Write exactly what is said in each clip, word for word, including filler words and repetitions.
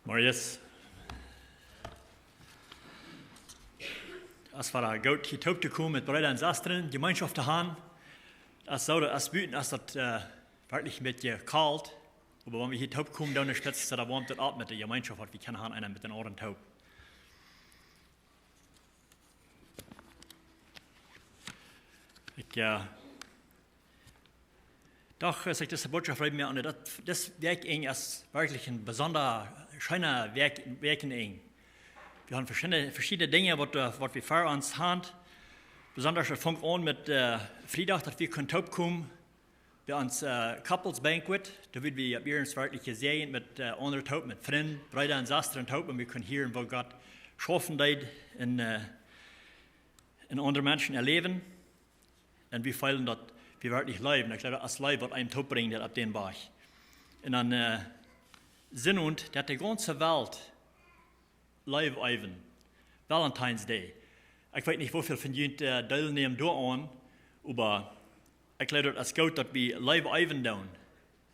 Morjes. Es wada goot, hia toop to komen met Breeda un Sestren, Jemeenschoft to han. Es soo, daut es buten, es daut, äh, werkjlich een bät kolt. Oba wan wie hia toop komen, dan spetzt daut woamt daut opp met de Jemeenschoft, waut wie kjennen han, eena met dän aundren toop. Ekj, äh, docht, aus ekj dise Botschoft reed, mie aun, daut, daut Wäakjenj es werkjlich een besonda scheena Wäakj-, Wäakjenj. Wie haben veschiedne, veschiedne Dinja, waut, äh, waut wie ver ons han. Besonda, daut funk aun met, äh, Friedach, daut wie kunnen toop komen bie ons, äh, Couples Banquet. Doa wudden wie, wie ons werkjlich jesäajent met, äh, aundre toop, met Frind, Breeda un Sestren toop, un wie kunnen hieren, woo Gott schaufen deed en, äh, en aundre Menschen äa Läwen. Un wie feelen, daut wie werkjlich leewen. Ekj jleew, daut es Leew, waut eenem toop brinjt, daut opp dän Wajch. Un dan, äh, Sindach, daut de gaunze Welt Leew eewen. Valentine's Day. Ekj weet nich, woo väl von junt, äh, deelnämen doaraun, oba ekj jleew, daut es goot, daut wie Leew eewen doonen.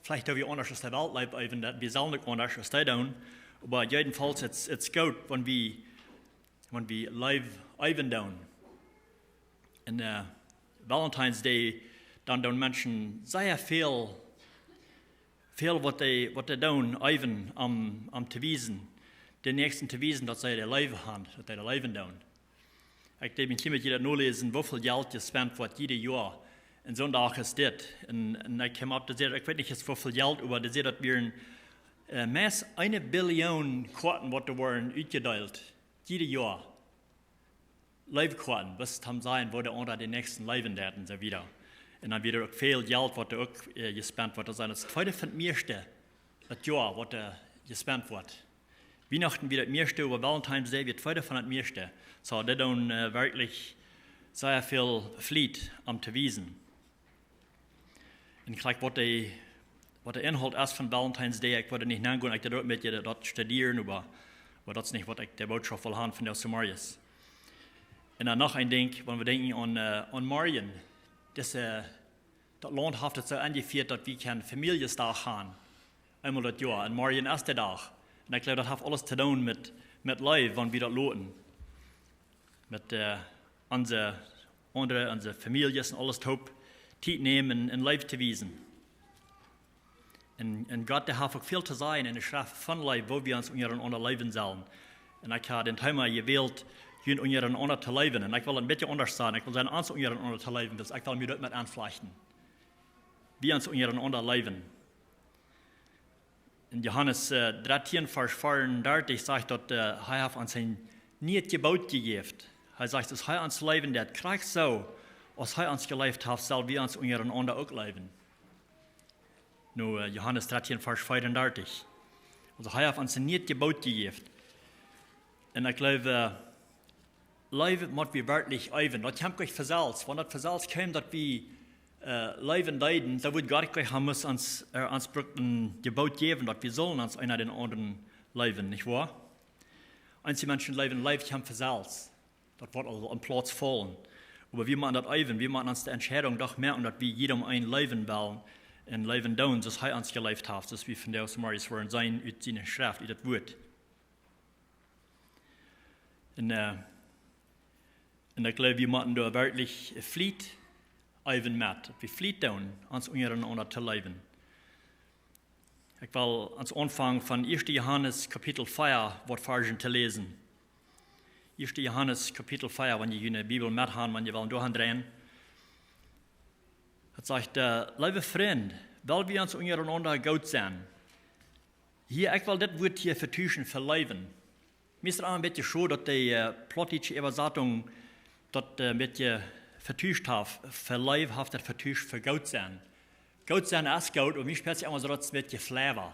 Veleicht doo wie aundasch aus de Welt Leew eewen, daut wie sellen uk aundasch aus dee doonen. Oba jedenfalls, et es, et es goot, wan wie, wan wie Leew eewen doonen. Un, äh, Valentine's Day, dan doonen Menschen sea väl, väl waut dee, waut dee doonen, eewen om, om to wiesen, dän Näakjsten to wiesen, daut see dee leew han, daut see dee leewen doonen. Ekj deed mie een kjlien bät daut noläsen, woo väl Jelt jespent woat jieda Joa. Un soon Dach es dit. Un, un ekj kjeem opp, daut sajcht, ekj weet nich, es woo väl Jelt, oba daut sajcht, daut wieren, äh, meist eene Billion Koaten, waut doa woaren utjedeelt. Jieda Joa. Leewkoaten, waut dee sajen, woo de aundra dän Näakjsten leewen deit un soo wieda. Un dan wia uk väl Jelt, waut doa uk, äh, jespent woat. Daut es daut tweede von daut mieeschte, daut Joa, waut doa jespent woat. Wienachten wia daut mieeschte, oba Valentine's Day wia daut tweede von daut mieeschte. Soo, dee doonen, äh, werkjlich sea väl Fliet om to wiesen. Un jlikj waut de, waut de Enhault es von Valentine's Day, ekj woa nich nogonen, ekj deed uk een bät daut studieren, oba, oba daut es nich waut ekj de Botschoft well han von dise Morjes. Un dan noch een Dinkj, wan wie denkjen aun, äh, aun morjen, daut, äh, daut Launt haft et soo enjefieet, daut wie kjennen Famieljesdach han. Eemol daut Joa, un morjen es de Dach. Un ekj jleew, daut haft aules to doonen met, met Leew, wan wie daut loten. Met, äh, onse aundre, onse Famieljes un aules toop Tiet nämen un Leew to wiesen. Un, un Gott, dee haft uk väl to sajen en de Schreft von Leew, woo wie ons unjarenaunda leewen sellen. Un ekj hab daut Thema jewält, junt unjarenaunda to leewen. Un ekj well een bät aundasch sajen. Ekj well sajen, ons unjarenaunda to leewen, dus ekj well mie daut met aunflajchten. Wie ons unjarenaunda leewen. En Johanes, äh, dartieen, Varsch veeaundartich sajcht daut, äh, hee haft ons een niet Jeboot jejäft. Hee sajcht, aus hee ons leewen deed, krakjt soo, aus hee ons jeleeft haft, sell wie ons unjarenaunda uk leewen. Nu, äh, Johanes dartieen, Varsch veeaundartich. Aulsoo, hee haft ons een niet Jeboot jejäft. Un ekj jleew, äh, Leew mott wie werkjlich eewen. Daut kjemt nich von selfst. Wan daut von selfst kjeem, daut wie, äh, leewen deeden, dan wudd Gott nich ons, äh, ons brukt een Jeboot jäwen, daut wie sellen ons eena dän aundren leewen, nich woa? Eenje Menschen jleewen, Leew kjemt von selfst. Daut woat aul aum Plauz faulen. Oba wie motten daut eewen, wie motten ons de Entscheidunk doch moaken, daut wie jieda eenen leewen wellen un leewen doonen, soo aus hee ons jeleeft haft, soo aus wie vondoag zemorjes woaren seenen ut siene Schreft, ut daut Wuat. Un, äh, un ekj jleew, wie motten doa werkjlich Fliet eewen met, daut wie Fliet doonen, ons unjarenaunda to leewen. Ekj well ons aunfangen von ieeschte Johanes Kapitel vea, waut Varschen to läsen. Ieeschte Johanes Kapitel vea, wan jie june Bibel met han, wan jie wellen doa han dreien. Daut sajcht, äh, leewe Frind, well wie ons unjarenaunda goot sennen. Hia, ekj well dit Wuat hia vetuschen fa leewen. Mie es daut een bät schod, daut de, äh, plautdietsche Äwasatunk daut, äh, een bät vetuscht haft. Fa Leew haft daut vetuscht fa goot sennen. Goot sennen es goot, oba mie spieet sikj emma soo daut een bät flavor.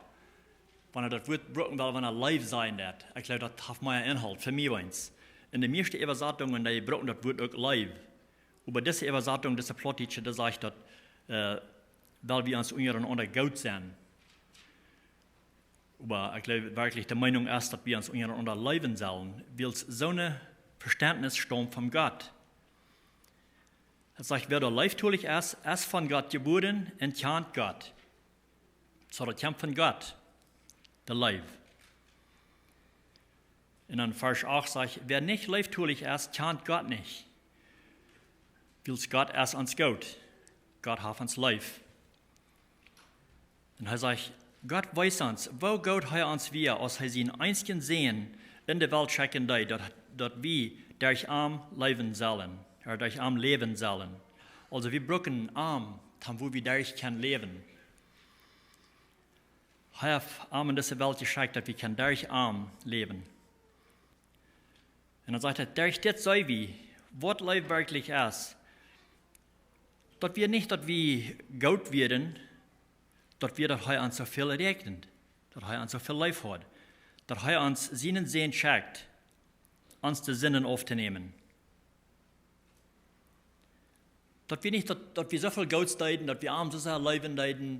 Wan daut Wuat brucken well, wan Leew sajen deed. Ekj jleew, daut haft mea Enhault, fa mie eent. En de mieeschte Äwasatungen, dee brucken daut Wuat uk Leew. Oba dise Äwasatunk, dise plautdietsche, dee sajcht daut, äh, well wie ons unjarenaunda goot sennen. Oba ekj jleew werkjlich, de Meenunk es, daut wie ons unjarenaunda leewen sellen, wiels soon Vestentnis staumt von Gott. Daut sajcht, wäa doa leeftolich es, es von Gott jebuaren un kjant Gott. Soo, daut kjemt von Gott, de Leew. Un dan Varsch acht sajcht: Wäa nich leeftolich es, kjant Gott nich, wiels Gott es ons goot. Gott haft ons leef. Un hee sajcht, Gott wees ons, woo goot hee ons wia, aus hee sienen eensjen Sän en de Welt schekjen deed, daut, daut wie derch am läwen sellen, ooda derch am läwen sellen. Aulsoo, wie brucken am, dan woo wie derch kjennen läwen. Hee haft am en dise Welt jeschekjt, daut wie kjennen derch am läwen. Un dan sajcht hee, derch dit see wie, waut Leew werkjlich es. Daut wia nich, daut wie goot wieren, daut wia, daut hee ons soo väl räakjent, daut hee ons soo väl leef haud, daut hee ons sienen Sän schekjt, ons de Sinden auftonämen. Daut wie nich, daut, daut wie soo väl Goots deeden, daut wie am soo sea leewen deeden,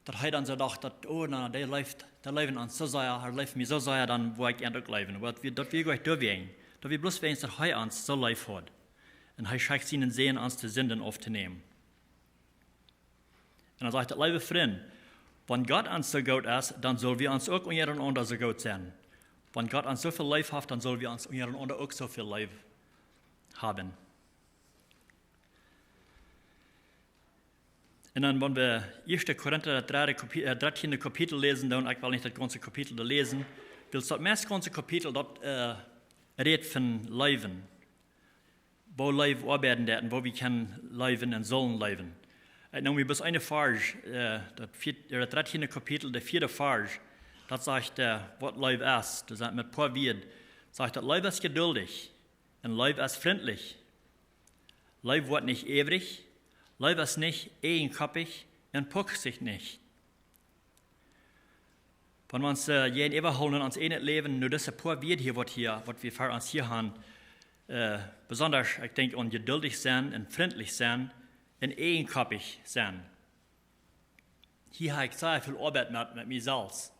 daut hee dan soo docht, daut, oh, na, dee leeft, dee leewen ons soo sea, hee leeft mie soo sea, dan woa ekj an uk leewen. Daut wie, daut wie goanich doawäajen. Daut wie bloos wäajen, daut hee ons soo leef haud. Un hee schekjt sienen Sän, ons de Sinden auftonämen. Un dan sajcht hee, leewe Frind, wan Gott ons soo goot es, dan sell wie ons uk unjarenaunda soo goot sennen. Wan Gott ons soo väl leef haft, dan sell wie ons unjarenaunda uk soo väl leef haben. Un dan, wan wie Ieeschte Korinta, daut dredde Kapi-, äh, dartieende Kapitel läsen, dan, ekj well nich daut gaunze Kapitel doa läsen, wiels daut meist gaunze Kapitel, daut, äh, rät von Leewen. Woo Leew oabeiden deit un woo wie kjennen leewen un sellen leewen. Ekj neem mie bloos een Varsch, äh, daut vieed-, äh, daut dartieende Kapitel, de vieede Varsch, daut sajcht, äh, waut Leew es. Daut sajcht met poa Wieed, sajcht daut, Leew es jeduldich un Leew es frintlich. Leew woat nich äwrich, Leew es nich eajenkoppich un pucht sikj nich. Wan wie ons, äh, jäajenäwahoolen en ons eejnet Läwen, nu dise poa Wieed hia, waut hia, waut wie fa ons hia haben, äh, besonda, ekj denkj aun jeduldich sennen un frintlich sennen un eajenkoppich sennen. Hia hab ekj sea väl Oabeit met, met mie selfst.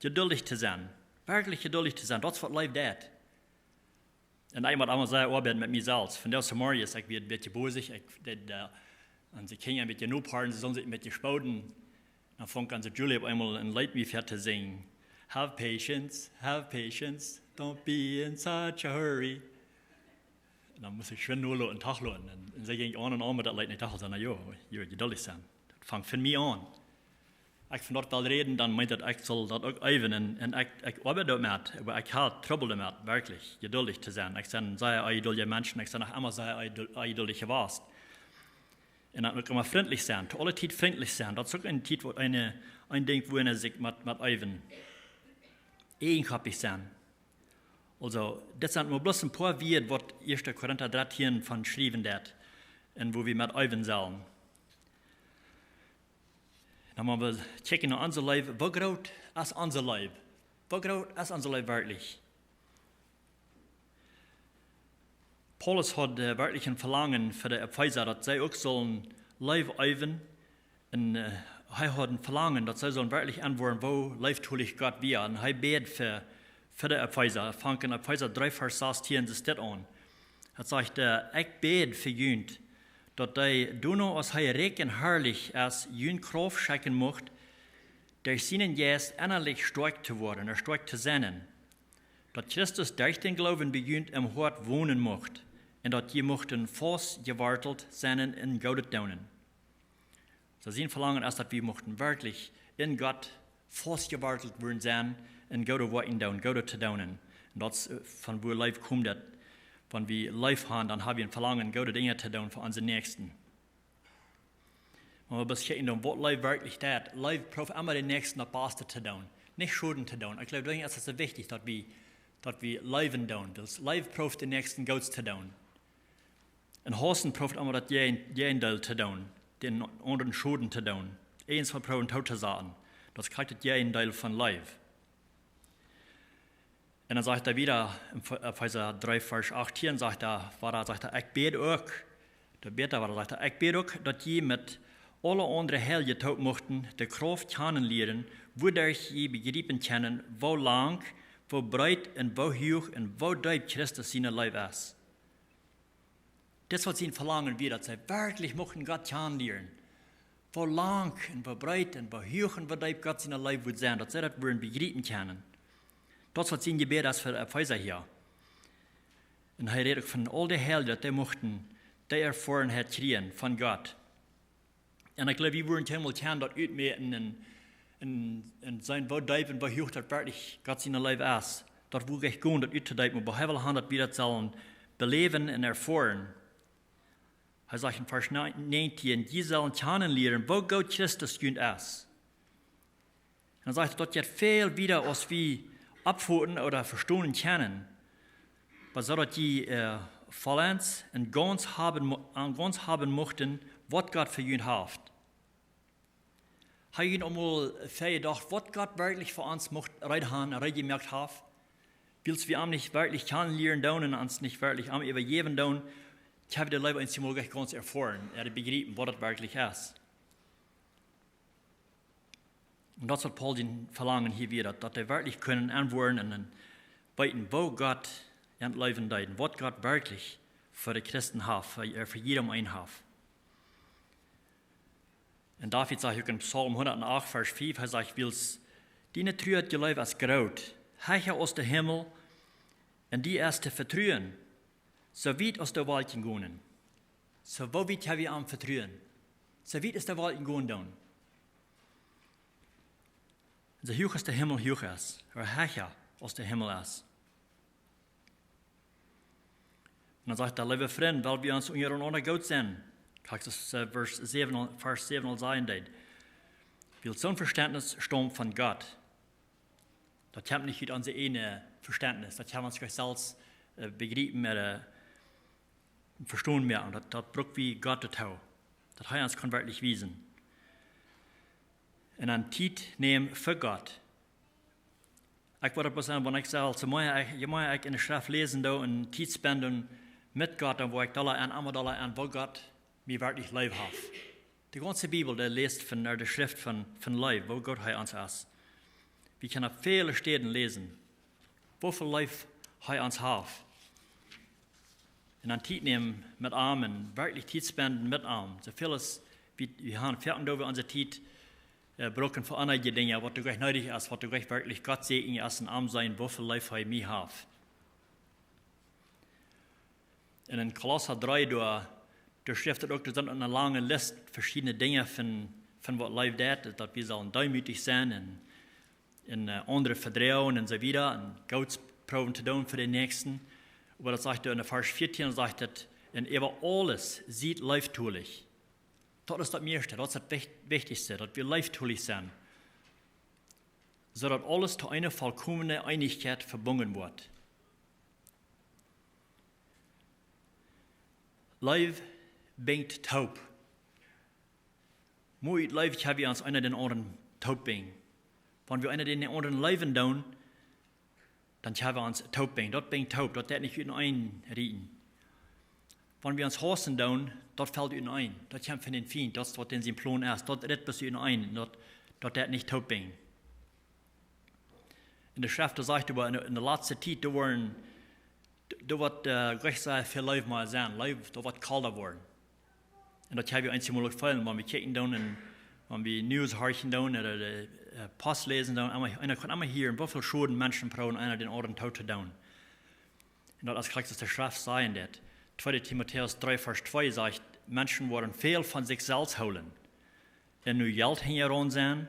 Jeduldich to sennen. Werkjlich jeduldich to sennen. Daut es waut Leew deit. Un ekj mott emma sea oabeiden met mie selfst. Vondoag zemorjes, ekj wia een bät bosich, ekj deed, äh, aun de Kjinja een bät noppaussen, see sullen sikj een bät spooden. Dan funk aun, see Julie opp eemol een Leet mie väa to sinjen. Have patience, have patience, don't be in such a hurry. Un dan must ekj schwind noloten, tachloten. Un, un see jinkj aun un aun met daut Leet. Un ekj docht, na jo, jo, jeduldich sennen. Daut fangt von mie aun. Ekj von daut well räden, dan meent daut, ekj saul daut uk eewen. Un, un ekj, ekj oabeid doamet, oba ekj hab Trubbel doamet, werkjlich, jeduldich to sennen. Ekj sie een sea onjeduldja Mensch, ekj sie noch emma sea onjedu-, onjeduldich jewast. Un dan uk emma frintlich sennen, to aule Tiet frintlich sennen. Daut es uk eene Tiet, wua een, een Dinkj, wua eena sikj mott, mott eewen. Eajenkoppich sennen. Aulsoo, dit sent mau bloos een poa Wieed, waut Ieeschte Korinta dartieen von schriewen deit. Un wua wie met eewen sellen. Dan mott wie kjikjen no onse Leew. Woo groot es onse Leew? Woo groot es onse Leew werkjlich? Paulus haud, äh, werkjlich een Velangen fa de Efeesa, daut see uk sullen Leew eewen. Un, äh, hee haud een Velangen, daut see sullen werkjlich enwoaren, woo leeftolich Gott wia. Un hee bäd fa, fa de Efeesa. Fangt en Efeesa dree Varsch sastieen, sajcht dit aun. Daut sajcht, äh, ekj bäd fa junt, daut dee doano, aus hee rikj un harlich es, junt Krauft schenkjen mucht, derch sienen Jeist ennalich stoakj to woaren, ooda stoakj to sennen. Daut Christus derch dän Gloowen bie junt em Hoat wonen mucht, un daut jie muchten faust jewartelt sennen en Goodet doonen. Soo sien Velangen es, daut wie muchten werkjlich en Gott faust jewartelt woaren sennen, en goode Woakjen doonen, Goodet to doonen. Un daut es, äh, von wua Leew kjemt, daut wan wie Leew haben, dan hab wie een Velangen, goode Dinja to doonen fa onse Näakjsten. Wan wie bloos kjikjen dan, waut Leew werkjlich deit. Leew prooft emma dän Näakjsten daut Baste to doonen, nich Schoden to doonen. Ekj jleew, doawäajen es et soo wichtich, daut wie, daut wie leewen doonen. Daut Leew prooft dän Näakjsten Goots to doonen. Un Hausen prooft emma daut Jäajen-, Jäajendeel to doonen, dän aundren Schoden to doonen. Eens waut proowen doot to saten. Daut es krakjt daut Jäajendeel von Leew. Un dan sajcht hee wada en Efe-, Efeesa dree Varsch achttieen, sajcht hee, wada sajcht hee, ekj bäd uk, doa bäd hee wada, sajcht hee, ekj bäd uk, daut jie met aule aundre Heilje toop muchten de Krauft kjanen lieren, wuaderch jie bejriepen kjennen, woo lang, woo breet un woo huach un woo deep Christus siene Leew es. Dit es waut sien Velangen wia, daut see werkjlich muchten Gott kjanen lieren. Woo lang un woo breet un woo huach un woo deep Gott siene Leew wudd sennen, daut see daut wudden bejriepen kjennen. Daut es waut sien Jebäd es fa de Efeesa hia. Un hee rät uk von aul de Heilje, daut dee muchten dee Erfoarenheit kjrieen von Gott. Un ekj jleew, wie wudden kjeenmol kjennen daut utmäten un, un, un seenen, woo deep un woo huach daut werkjlich Gott siene Leew es. Daut wudd ekj gonen, daut uttodeepen, oba hee well han, daut wie daut sellen beläwen un erfoaren. Hee sajcht en Varsch näajentieen: "Jie sellen kjanen lieren, woo goot Christus junt es." Un dan sajcht hee, daut jeit väl wieda aus wie oppfoten ooda vestonen kjennen. Oba soo daut jie, äh, vollends un gaunz haben, mo-, aun gaunz haben muchten, waut Gott fa junt haft. Hab jie aul mol vejedocht, waut Gott werkjlich fa ons mucht reed han, reed jemoakt haft? Wiels wie am nich werkjlich kjanen lieren doonen un ons nich werkjlich am äwajäwen doonen, kjenn wie de Leew eenjemol nich gaunz erfoaren, ooda bejriepen, waut daut werkjlich es. Un daut es waut Paulus sien Velangen hia wia, daut, daut dee werkjlich kunnen aunwoaren un dan weeten, woo Gott an leewen deed, waut Gott werkjlich fa de Christen haft, fa, äh, fa jieda eenen haft. Un David sajcht uk en Psalm hundat acht, Varsch fief, hee sajcht: "Wiels diene Tru un Leew es groot, hecha aus de Himmel, un die es to vetruen, soo wiet aus de Wolkjen gonen." Soo, woo wiet kjenn wie am vetruen? Soo wiet aus de Wolkjen gonen doonen. Soo huach aus de Himmel huach es, ooda hecha aus de Himmel es. Un dan sajcht hee: "Leewe Frind, well wie ons unjarenaunda goot sennen." Kjikj, daut es, äh, Varsch säwen aul, Varsch säwen aul sajen deed. Wiels soon Vestentnis staumt von Gott. Daut kjemt nich ut ons eejnet Vestentnis. Daut kjenn wie ons nich selfst, äh, bejriepen, äh, vestonen moaken. Daut, daut bruck wie Gott doatoo. Daut hee ons kaun werkjlich wiesen. Un dan Tiet nämen fa Gott. Ekj wudd bloos sajen, wan ekj selfst, soo mea ekj, je mea ekj enne Schreft läsen doo un Tiet spenden met Gott, dan woa ekj dolla enn, emma dolla enn, woo Gott mie werkjlich leef haft. De gaunze Bibel, dee läst von, äh, de Schreft von, von Leew, woo goot hee ons es. Wie kjennen opp väle Städen läsen, woo väl Leew hee ons haft. Un dan Tiet nämen met am un werkjlich Tiet spenden met am. Soo väl aus wie, wie han, foaken doo wie onse Tiet, äh, brucken fa aundre Dinja, waut doch nich needich es, waut doch werkjlich Gott sien Sän es, un am seenen, woo väl Leew hee mie haft. Un en Kolossa dree, doa, doa schrift et uk, doa sent eene lange List veschiedne Dinja von, von waut Leew deit, daut wie sellen deemootich sennen un, un, äh, aundre vedroagen un soo wieda, un Goots proowen to doonen fa dän Näakjsten. Oba daut sajcht doa en Varsch vieetieen, sajcht et: "Un äwa aules siet leeftolich." Daut es daut mieeschte, daut es daut wich-, wichtichste, daut wie leeftolich sent, soo daut aules to eene vollkomne Eenichkjeit vebungen woat. Leew binjt toop. Mau ut Leew kjenn wie ons eena dän aundren toop binjen. Wan wie eena dän aundren leewen doonen, dan kjenn wie ons toop binjen. Daut binjt toop, daut deit nich uteneen rieten. Wan wie ons hausen doonen, daut felt uteneen. Daut kjemt von dän Fient, daut es waut en sien Plon es. Daut rit bloos uteneen, daut, daut deit nich toop binjen. En de Schreft sajcht äwa en, en de latste Tiet, doa woaren, doa woat, äh, Gott sajcht, väl Leew mea sennen, Leew, doa woat kolda woaren. Un daut kjenn wie eenjemol uk feelen, wan wie kjikjen doonen un wan wie News horchen doonen ooda de, äh, Post läsen doonen, emma, eena kaun emma hieren, woo väl Schoden Menschen proowen, eena dän aundren doot to doonen. Un daut es krakjt soo aus de Schreft sajen deit. Tweede Timotäus dree Varsch twee sajcht: "Menschen woaren väl von sikj selfst hoolen un no Jelt hinjaraun sennen,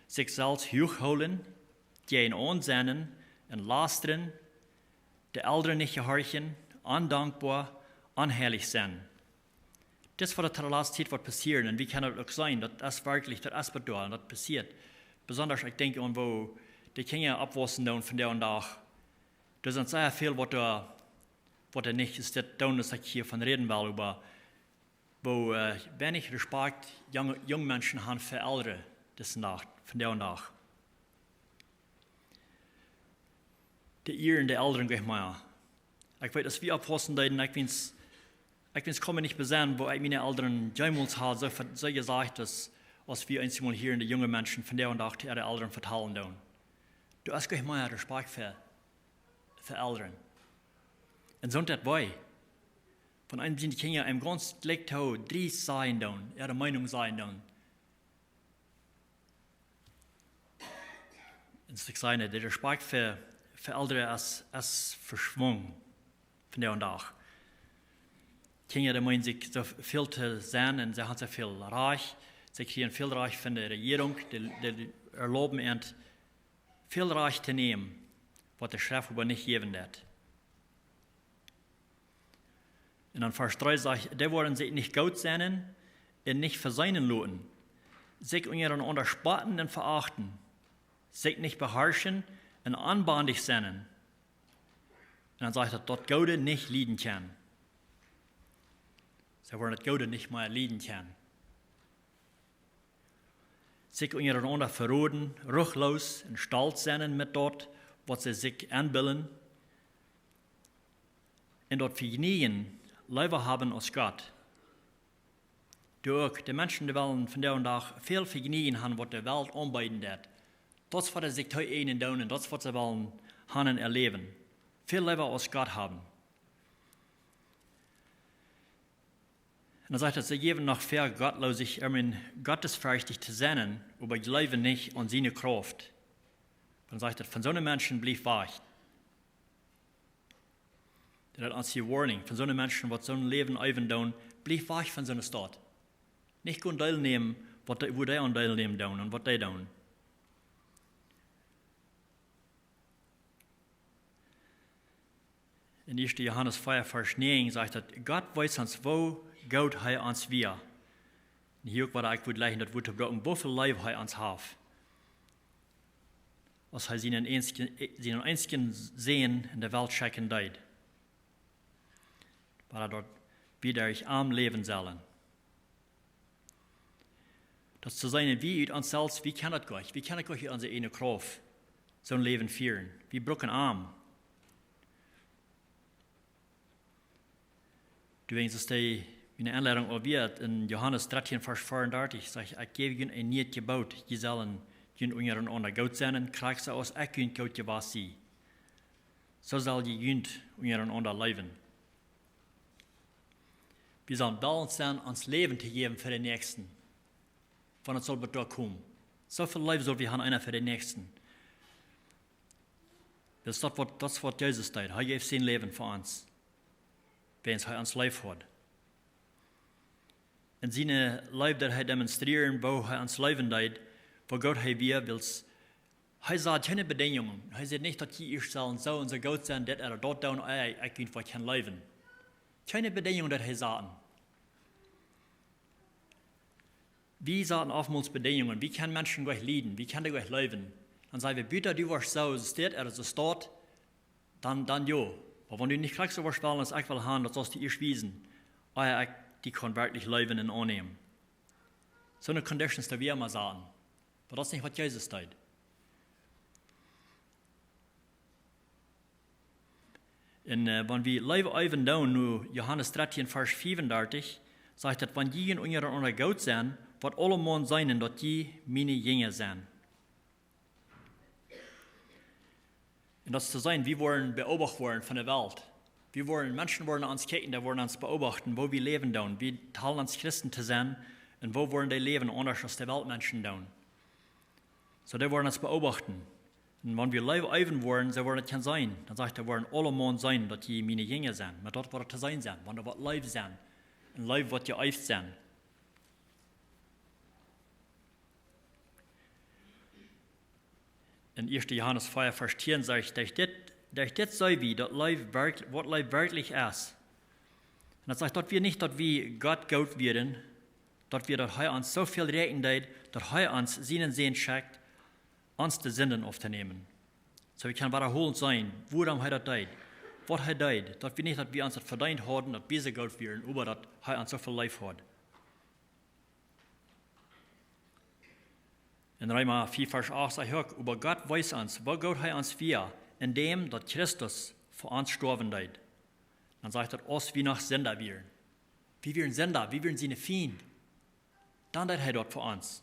sikj selfst huach hoolen, jäajenaun sennen un lastren, de Elren nich jehorchen, ondankboa, onheilich sennen." Dit es waut de latste Tiet woat passieren. Un wie kjennen daut uk seenen, daut es werkjlich, daut es waut doa, un daut passieet. Besonda, ekj denkj aun, woo de Kjinja oppwaussen doonen vondoag dän Dach. Doa sent sea väl waut doa, waut doa nich es, dit doonen, waut ekj hia von räden well, oba woo, äh, weinich Respakjt junge, junge Menschen han fa Elren dise Nacht, vondoag dän Dach. De Ieren de Elren jeit mea. Ekj weet, aus wie oppwaussen deeden, ekj wens, ekj wens kaun mie nich besennen, woo ekj miene Elren jemols haud soo ve-, soo jesajcht, aus, aus wie eenjemol hieren de junge Menschen vondoag dän Dach to äare Elren vetalen doonen. Doa es nich mea Respakjt fa, fa Elren. Un soont deit wee. Wan eena siene Kjinja eenem gaunz jlikj too driest sajen doonen, äare Meenunk sajen doonen. Un soo ekj saj, de Respakjt fa, Fa Elren es, es veschwungen vondoag dän Dach. Kjinja, dee meenen sikj soo väl to sennen un see haben soo väl Rajcht. See kjrieen väl Rajcht von de Rejierunk, dee, dee erlauben an väl Rajcht to nämen, waut de Schreft oba nich jäwen deit. Un dan Varsch dree sajcht: "Dee woaren sikj nich goot sennen un nich veseenen loten, sikj unjarenaunda spotten un veachten, sikj nich beharschen un onbendich sennen." Un dan sajcht daut, daut Goode nich lieden kjennen. See woaren daut Goode nich mea lieden kjennen. Sikj unjarenaunda veroden, ruchloos un stolt sennen met daut, waut see sikj enbillen, un daut Vejnieejen leewa haben aus Gott. Doa uk, de Menschen, dee wellen vondoag dän Dach väl Vejnieejen haben, waut de Welt aunbeeden deit. Daut es, waut see sikj tooeejnen doonen, daut es, waut see wellen haben un erläwen. Väl leewa aus Gott haben. Un dan sajcht et, see jäwen noch ver, gottloos, om gottesferchtich to sennen, oba jleewen nich aun siene Krauft. Dan sajcht et, von soone Menschen blieft wajch. Daut es ons hia Warning, von soone Menschen, waut soon Läwen leewen doonen, blieft wajch von soone Staut. Nich gonen deelnämen, waut dee, woo dee aun deelnämen doonen un waut dee doonen. En ieeschte Johanes vea, Varsch näajen sajcht daut, Gott wees ons, woo goot hee ons wia. Un hia uk, waut ekj wudd jleichen daut Wuat to brucken, woo väl Leew hee ons haft. Aus hee sienen eensjen, sienen eensjen Sän en de Welt schekjen deed. Wiels hee daut, wie derch am läwen sellen. Daut to sennen, wie ut ons selfst, wie kjennen daut goanich, wie kjennen daut goanich ut onse ieejne Krauft, soon Läwen fieren. Wie brucken am. Doawäajen es dee, miene Aunleidunk aul wada, en Johanes dartieen, Varsch veeaundartich, sajcht: "Ekj jäw junt een niet Jeboot, jie sellen junt unjarenaunda goot sennen, krakjt soo aus ekj junt goot jewast sie. Soo sell jie junt unjarenaunda leewen." Wie sellen balanced sennen, ons Läwen to jäwen fa dän Näakjsten. Wan et saul bat doa komen. Soo väl Leew saul wie haben, eena fa dän Näakjsten. Daut es daut, waut, daut es, waut Jesus deed. Hee jeef sien Läwen fa ons. Wiels hee ons leef haud. Un siene Leew, daut hee demonstrieren, woo hee ons leewen deed, woo goot hee wia, wiels hee sad kjeene Bedinjungen. Hee säd nich, daut jie ieescht sellen soo un soo goot sennen, dit ooda daut doonen, ea ekj junt waut kaun leewen. Kjeene Bedinjungen, daut hee saten. Wie saten oftmols Bedinjungen. Wie kjennen Menschen goanich lieden. Wie kjennen dee goanich leewen. Dan saj wie, buta du woascht soo, soo steit, ooda soo staut, dan, dan jo. Oba wan du nich krakjt soo woascht wellen, aus ekj well haben, daut saust du ieescht wiesen, ea ekj die kaun werkjlich leewen un aunnämen. Soone Conditions, daut wie emma saten. Oba daut es nich, waut Jesus deed. Un, äh, wan wie Leew leewen doonen, nu Johanes dartieen, Varsch veeaundartich, sajcht et: "Wan jie junt unjarenaunda goot sennen, woat aulemaun seenen, daut jie miene Jinja sent." Un daut es to sennen, wie woaren beobacht woaren von de Welt. Wie woaren, Menschen woaren no ons kjikjen, dee woaren ons beobachten, woo wie läwen doonen. Wie talen ons Christen to sennen, un woo woaren dee läwen aundasch, aus de Welt Menschen doonen. Soo, dee woaren ons beobachten. Un wan wie Leew leewen woaren, see woaren et kjennen seenen. Dan sajcht et, woaren aulemaun seenen, daut jie miene Jinja sent. Met daut, waut et to seenen sent. Wan doa waut Leew sent. Un Leew, waut jeeft sent. En ieeschte Johanes vea, Varsch tieen sajcht: "Derch dit, derch dit seenen wie, daut Leew werkj-, waut Leew werkjlich es." Un daut sajcht, daut wie nich, daut wie Gott goot wieren, daut wie, daut hee ons soo väl räakjnen deed, daut hee ons sienen Sän schekjt, ons de Sinden auftonämen. Soo, wie kjennen wadaholent seenen, wuarom hee daut deed, waut hee deed, daut wie nich, daut wie ons daut vedeent hauden, daut wie soo goot wieren, oba daut hee ons soo väl leef haud. En Reema vea, Varsch acht sajcht uk: "Oba Gott wees ons, woo goot hee ons wia, en däm daut Christus fa ons stoawen deed." Dan sajcht et, aus wie noch Sinda wieren. Wie wieren Sinda, wie wieren siene Fiend. Dan deed hee daut fa ons.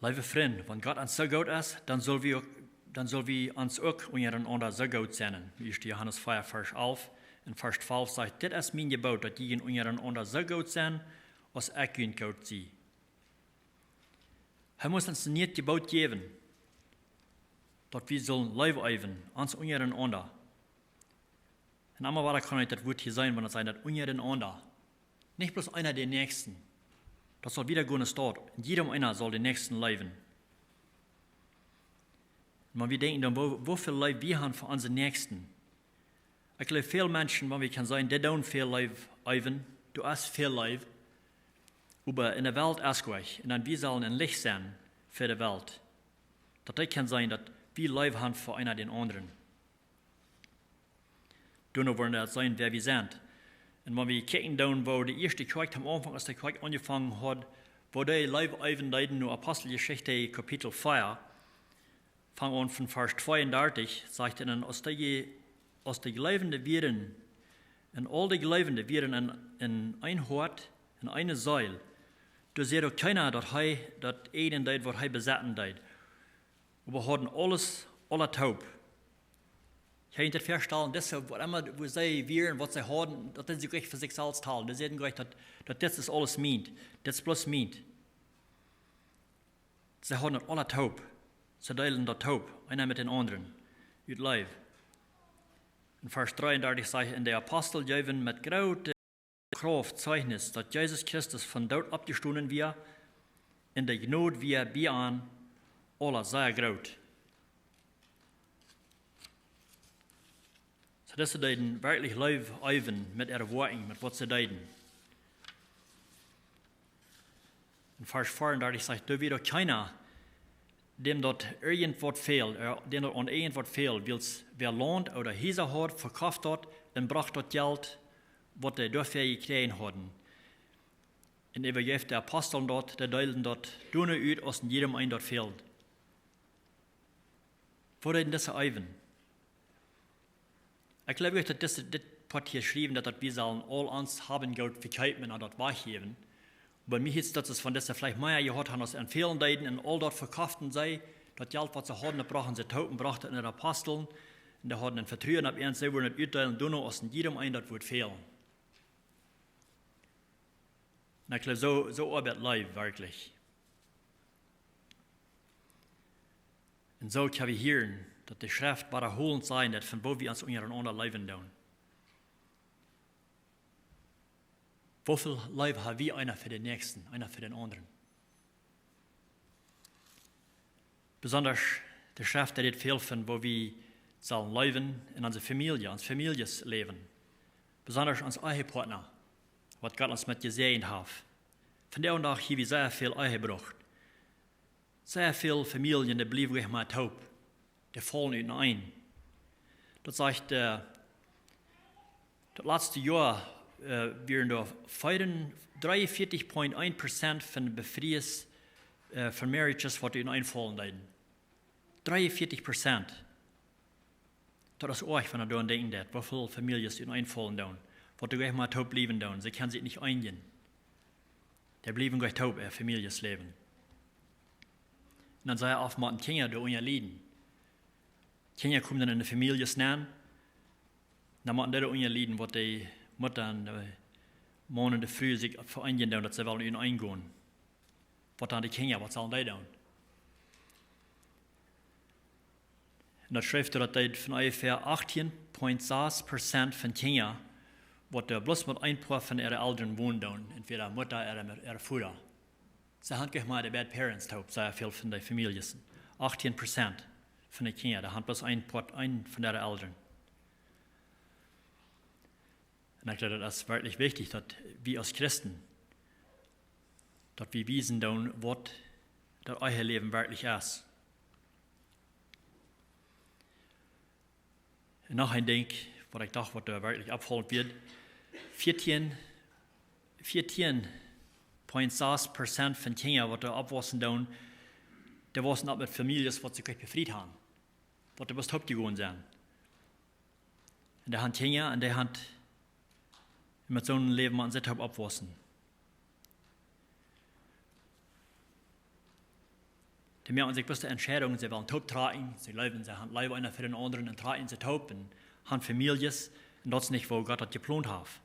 Leewe Frind, wan Gott ons soo goot es, dan sell wie uk, dan sell wie ons uk unjarenaunda soo goot sennen. Ieeschte Johanes vea, Varsch alf un Varsch twalf sajcht: "Dit es mien Jeboot, daut jie unjarenaunda soo goot sent, aus ekj junt goot sie." Hee must ons een nieet Jeboot jäwen, daut wie sellen Leew eewen, ons unjarenaunda. Un emma wada kaun ekj daut Wuat hia seenen, wan et sajcht daut unjarenaunda. Nich bloos eena dän Näakjsten. Daut saul wieda gonen, staut. Un jieda eena saul dän Näakjsten leewen. Un wan wie denkjen dan, woo, woo väl Leew wie haben fa onse Näakjsten. Ekj jleew, väl Menschen, wan wie kjennen seenen, dee doonen väl Leew eewen, doa es väl Leew, oba enne Welt es nich. Un dan wie sellen een Licht sennen fa de Welt. Daut dee kjennen seenen, daut wie Leew haben fa eena dän aundren. Doano woaren dee seenen, wäa wie sent. Un wan wie kjikjen dan, woo de ieeschte Kjoakj aum Aunfank, aus de Kjoakj aunjefongen haud, woo dee Leew eewen deeden, no Aposteljeschicht Kapitel vea, fang aun von Varsch tweeundartich, sajcht et, un aus de, aus de Jleewende wieren, un aul de Jleewende wieren enn, enn een Hoat, enn eene Seel, doa säd uk kjeena, daut hee daut äjne deed, waut hee besetten deed. Oba hauden aules, aula toop. Ekj kaun mie daut väastalen, daut see, waut emma, woo see wieren, waut see hauden, daut deeden see nich fa sikj selfst hoolen. Dee säden nich, daut, daut dit es aules mient, dit es bloos mient. See hauden daut aula toop. See deelden daut toop, eena met dän aundren, ut Leew. Enn Varsch dreeundartich sajcht et, un de Apostel jeewen met groote Krauft Zeichnis, daut Jesus Christus vom Doot oppjestonen wia, un de Jnod wia bie an aula sea groot. Soo daut see deeden werkjlich Leew eewen met äare Woakjen, met waut see deeden. Enn Varsch veeundartich sajcht, doa wia kjeena, däm daut irjentwaut fäld, äh, däm daut aun irjentwaut fäld, wiels wäa Launt ooda Hiesa haud, vekoft daut un brocht daut Jelt, waut dee doafäa jekjräajen hauden, un äwajeef de Apostel daut, dee deelden daut doano ut, aus enn jieda een daut fäld. Woo deeden dise eewen? Ekj jleew nich, daut dise, dit Poat hia schriewen, daut, daut wie sellen aul ons Hab un Goot vekjeepen un daut wajchjäwen. Oba mie hieet daut see von dise veleicht mea jehaut haben aus enn väle Tieden, un aul daut vekoften see, daut Jelt, waut see hauden, daut brochten see toop un brochten et aun de Apostel. Un dee hauden een Vetruen opp an, see wudden et utdeelen, doano aus enn jieda een daut wudd fälen. Un ekj jleew, soo, soo oabeit Leew werkjlich. Un soo kjenn wie hieren, daut de Schreft wadaholent sajcht, daut von woo wie ons unjarenaunda leewen doonen. Woo väl Leew ha wie eena fa dän Näakjsten, eena fa dän aundren? Besondasch de Schreft, dee rät väl von woo wie sellen leewen enn onse Famielje, ons Famieljesläwen. Besondasch ons Ehepartner, waut Gott ons met jesäajent haft. Vondoag hia wie sea väl Ehebruch. Sea väl Famieljen, dee bliewen nich mea toop. Dee faulen uteneen. Daut sajcht, äh, daut latste Joa, äh, wieren doa veeaundartich Komma eent Prozent von de Befrieen, äh, von Marriages, waut uteneen faulen deeden. Dreeunvieetich Prozent. Daut es oajch, wan eena doaraun denkjen deit, woo väl Famieljes uteneen faulen doonen, waut doa nich mea toop bliewen doonen. See kjennen sikj nich einigen. Dee bliewen nich toop, äa Famieljesläwen. Un dan saj ekj oft, motten Kjinja doa unja lieden. Kjinja komen dan enn de Famieljes nenn, dan motten dee doa unja lieden, waut de Mutta un de Maun un de Fru sikj vereenijen doonen, daut see wellen uteneen gonen. Waut dan de Kjinja, waut sellen dee doonen? Un daut schrift, daut dee von onjefäa achtieen Komma sas Prozent von Kjinja, waut doa bloos met een poa von äare Elren wonen doonen, entwäda Mutta ooda met äare Voda. See haben nich mea de beid Parents toop, sea väl von de Famieljes. Achtieen Prozent von de Kjinja, dee haben bloos een poa, een von äare Elren. Un ekj jleew, daut es werkjlich wichtich, daut wie aus Christen, daut wie wiesen doonen, waut daut Eheläwen werkjlich es. Un noch een Dinkj, waut ekj docht, waut doa werkjlich oppfaulent wia. Veatieen, veatieen Komma sas Prozent von Kjinja, waut doa oppwaussen doonen, dee waussen opp met Famieljes, waut sikj nich befriet haben, waut doa bloos toop jegonen sent. Un dee haben Kjinja, un dee haben met soon Läwen, mau see toop oppwaussen. Dee moaken sikj bloos de Entscheidunk, see wellen toop trakjen, see leewen, see haben Leew eena fa dän aundren un trakjen sikj toop un haben Famieljes, un daut es nich, woo Gott daut jeplont haft.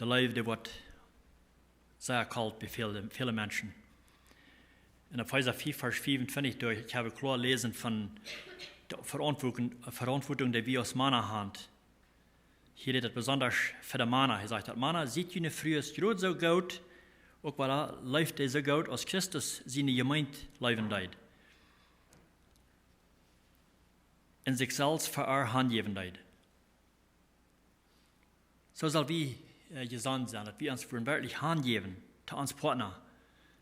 De Leew, dee woat sea kolt bie väle, väle Menschen. En Efeesa fief, Varsch fiefuntwintich, doa kjenn wie kloa läsen von de Verauntwuatunk, Verauntwuatunk, dee wie aus Mana haben. Hia rät et besonda fa de Mana. Hee sajcht daut: Mana, siet june Frues jrod soo goot, uk wada leeft dee soo goot, aus Christus siene Jemeent leewen deed un sikj selfst fa äa hanjäwen deed. Soo sell wie, äh, jesonnen sennen, daut wie ons fa werkjlich hanjäwen to ons Partner,